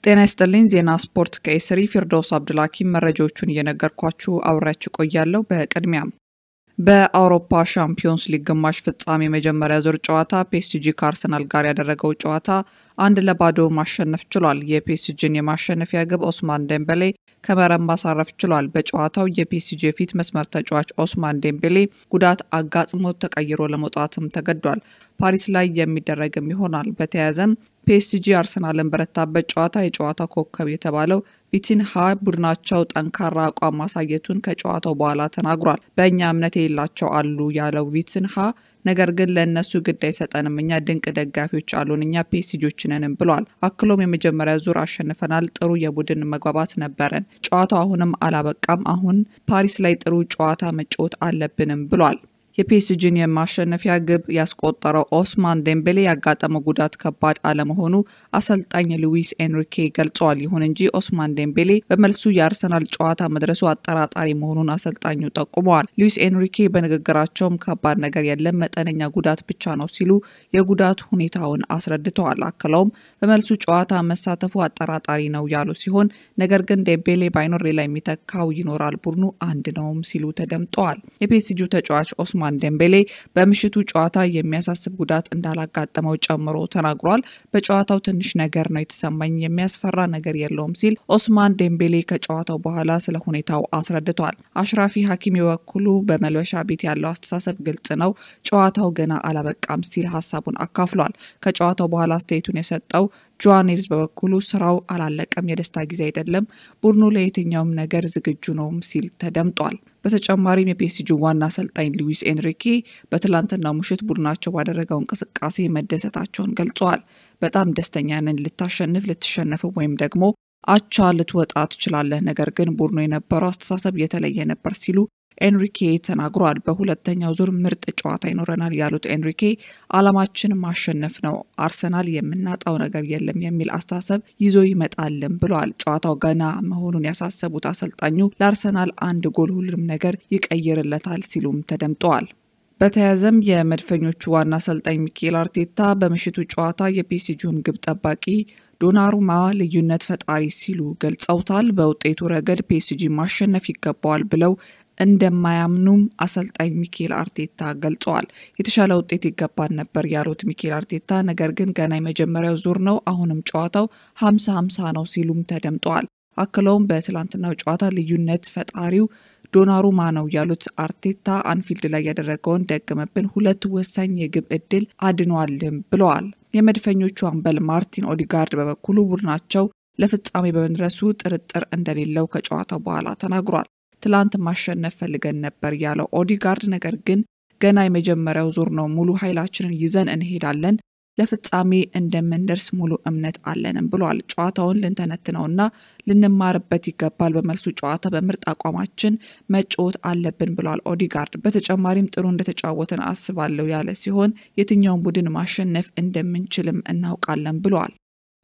ጤና ይስጥልኝ። ዜና ስፖርት ከኤስሪ ፊርዶስ አብዱልሐኪም መረጃዎቹን እየነገርኳችሁ አብሬያችሁ ቆያለሁ። በቅድሚያም በአውሮፓ ሻምፒዮንስ ሊግ ግማሽ ፍጻሜ መጀመሪያ ዙር ጨዋታ ፒኤስጂ ከአርሰናል ጋር ያደረገው ጨዋታ 1-0 ማሸነፍ ችሏል። የፒኤስጂን የማሸነፊያ ግብ ኦስማን ዴምቤሌ ከመረብ ማሳረፍ ችሏል። በጨዋታው የፒኤስጂ የፊት መስመር ተጫዋች ኦስማን ዴምቤሌ ጉዳት አጋጥሞት ተቀይሮ ለመውጣትም ተገዷል። ፓሪስ ላይ የሚደረግም ይሆናል። በተያያዘም ፒኤስጂ አርሰናልን በረታበት ጨዋታ የጨዋታ ኮከብ የተባለው ቪቲንሃ ቡድናቸው ጠንካራ አቋም ማሳየቱን ከጨዋታው በኋላ ተናግሯል። በእኛ እምነት የሌላቸው አሉ ያለው ቪቲንሃ ነገር ግን ለእነሱ ግድ አይሰጠንም፣ እኛ ድንቅ ደጋፊዎች አሉን፣ እኛ ፒኤስጂዎች ነንም ብሏል። አክሎም የመጀመሪያ ዙር አሸንፈናል፣ ጥሩ የቡድን መግባባት ነበረን፣ ጨዋታው አሁንም አላበቃም፣ አሁን ፓሪስ ላይ ጥሩ ጨዋታ መጫወት አለብንም ብሏል። የፒኤስጂን የማሸነፊያ ግብ ያስቆጠረው ኦስማን ዴምቤሌ ያጋጠመው ጉዳት ከባድ አለመሆኑ አሰልጣኝ ሉዊስ ኤንሪኬ ገልጸዋል። ይሁን እንጂ ኦስማን ዴምቤሌ በመልሱ የአርሰናል ጨዋታ መድረሱ አጠራጣሪ መሆኑን አሰልጣኙ ጠቁመዋል። ሉዊስ ኤንሪኬ በንግግራቸውም ከባድ ነገር የለም፣ መጠነኛ ጉዳት ብቻ ነው ሲሉ የጉዳት ሁኔታውን አስረድተዋል። አክለውም በመልሱ ጨዋታ መሳተፉ አጠራጣሪ ነው ያሉ ሲሆን ነገር ግን ዴምቤሌ ባይኖር ሌላ የሚተካው ይኖራል፣ ቡድኑ አንድ ነውም ሲሉ ተደምጠዋል። የፒኤስጂው ተጫዋች ኦስማን ዴምቤሌ በምሽቱ ጨዋታ የሚያሳስብ ጉዳት እንዳላጋጠመው ጨምሮ ተናግሯል። በጨዋታው ትንሽ ነገር ነው የተሰማኝ፣ የሚያስፈራ ነገር የለውም ሲል ኦስማን ዴምቤሌ ከጨዋታው በኋላ ስለ ሁኔታው አስረድቷል። አሽራፊ ሀኪሚ በበኩሉ በመልበሻ ቤት ያለው አስተሳሰብ ግልጽ ነው፣ ጨዋታው ገና አላበቃም ሲል ሀሳቡን አካፍሏል። ከጨዋታው በኋላ አስተያየቱን የሰጠው ጆዋ ኔቭዝ በበኩሉ ስራው አላለቀም፣ የደስታ ጊዜ አይደለም፣ ቡድኑ ለየትኛውም ነገር ዝግጁ ነውም ሲል ተደምጧል። በተጨማሪም የፒኤስጂ ዋና አሰልጣኝ ሉዊስ ኤንሪኬ በትላንትናው ምሽት ቡድናቸው ባደረገው እንቅስቃሴ መደሰታቸውን ገልጸዋል። በጣም ደስተኛ ነን፣ ልታሸንፍ፣ ልትሸነፍ ወይም ደግሞ አቻ ልትወጣ ትችላለህ፣ ነገር ግን ቡድኑ የነበረው አስተሳሰብ የተለየ ነበር ሲሉ ኤንሪኬ ተናግሯል። በሁለተኛው ዙር ምርጥ ጨዋታ ይኖረናል ያሉት ኤንሪኬ ዓላማችን ማሸነፍ ነው፣ አርሰናል የምናጣው ነገር የለም የሚል አስተሳሰብ ይዞ ይመጣልም ብለዋል። ጨዋታው ገና መሆኑን ያሳሰቡት አሰልጣኙ ለአርሰናል አንድ ጎል ሁሉንም ነገር ይቀይርለታል ሲሉም ተደምጠዋል። በተያያዘም የመድፈኞቹ ዋና አሰልጣኝ ሚኬል አርቴታ በምሽቱ ጨዋታ የፒኤስጂውን ግብ ጠባቂ ዶናሩማ ልዩነት ፈጣሪ ሲሉ ገልጸውታል። በውጤቱ ረገድ ፒኤስጂ ማሸነፍ ይገባዋል ብለው እንደማያምኑም አሰልጣኝ ሚኬል አርቴታ ገልጸዋል። የተሻለ ውጤት ይገባል ነበር ያሉት ሚኬል አርቴታ ነገር ግን ገና የመጀመሪያው ዙር ነው፣ አሁንም ጨዋታው 50-50 ነው ሲሉም ተደምጠዋል። አክለውም በትላንትናው ጨዋታ ልዩነት ፈጣሪው ዶናሩማ ነው ያሉት አርቴታ አንፊልድ ላይ ያደረገውን ደገመብን፣ ሁለት ወሳኝ የግብ እድል አድኗልም ብለዋል። የመድፈኞቹ አምበል ማርቲን ኦዲጋርድ በበኩሉ ቡድናቸው ለፍጻሜ በመድረሱ ጥርጥር እንደሌለው ከጨዋታው በኋላ ተናግሯል። ትላንት ማሸነፍ ፈልገን ነበር ያለው ኦዲጋርድ ነገር ግን ገና የመጀመሪያው ዙር ነው፣ ሙሉ ኃይላችንን ይዘን እንሄዳለን፣ ለፍጻሜ እንደምንደርስ ሙሉ እምነት አለንም ብሏል። ጨዋታውን ልንተነትነውና ልንማርበት ይገባል፣ በመልሱ ጨዋታ በምርጥ አቋማችን መጫወት አለብን ብሏል ኦዲጋርድ። በተጨማሪም ጥሩ እንደተጫወተን አስባለሁ ያለ ሲሆን የትኛውን ቡድን ማሸነፍ እንደምንችልም እናውቃለን ብሏል።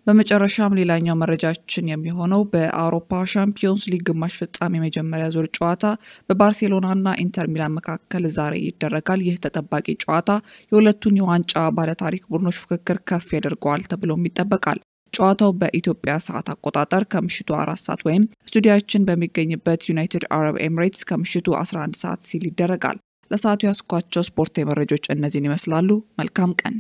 በመጨረሻም ሌላኛው መረጃችን የሚሆነው በአውሮፓ ሻምፒዮንስ ሊግ ግማሽ ፍጻሜ መጀመሪያ ዙር ጨዋታ በባርሴሎናና ኢንተር ሚላን መካከል ዛሬ ይደረጋል። ይህ ተጠባቂ ጨዋታ የሁለቱን የዋንጫ ባለታሪክ ቡድኖች ፉክክር ከፍ ያደርገዋል ተብሎም ይጠበቃል። ጨዋታው በኢትዮጵያ ሰዓት አቆጣጠር ከምሽቱ 4 ሰዓት ወይም ስቱዲያችን በሚገኝበት ዩናይትድ አረብ ኤሚሬትስ ከምሽቱ 11 ሰዓት ሲል ይደረጋል። ለሰዓቱ ያስኳቸው ስፖርታዊ መረጃዎች እነዚህን ይመስላሉ። መልካም ቀን።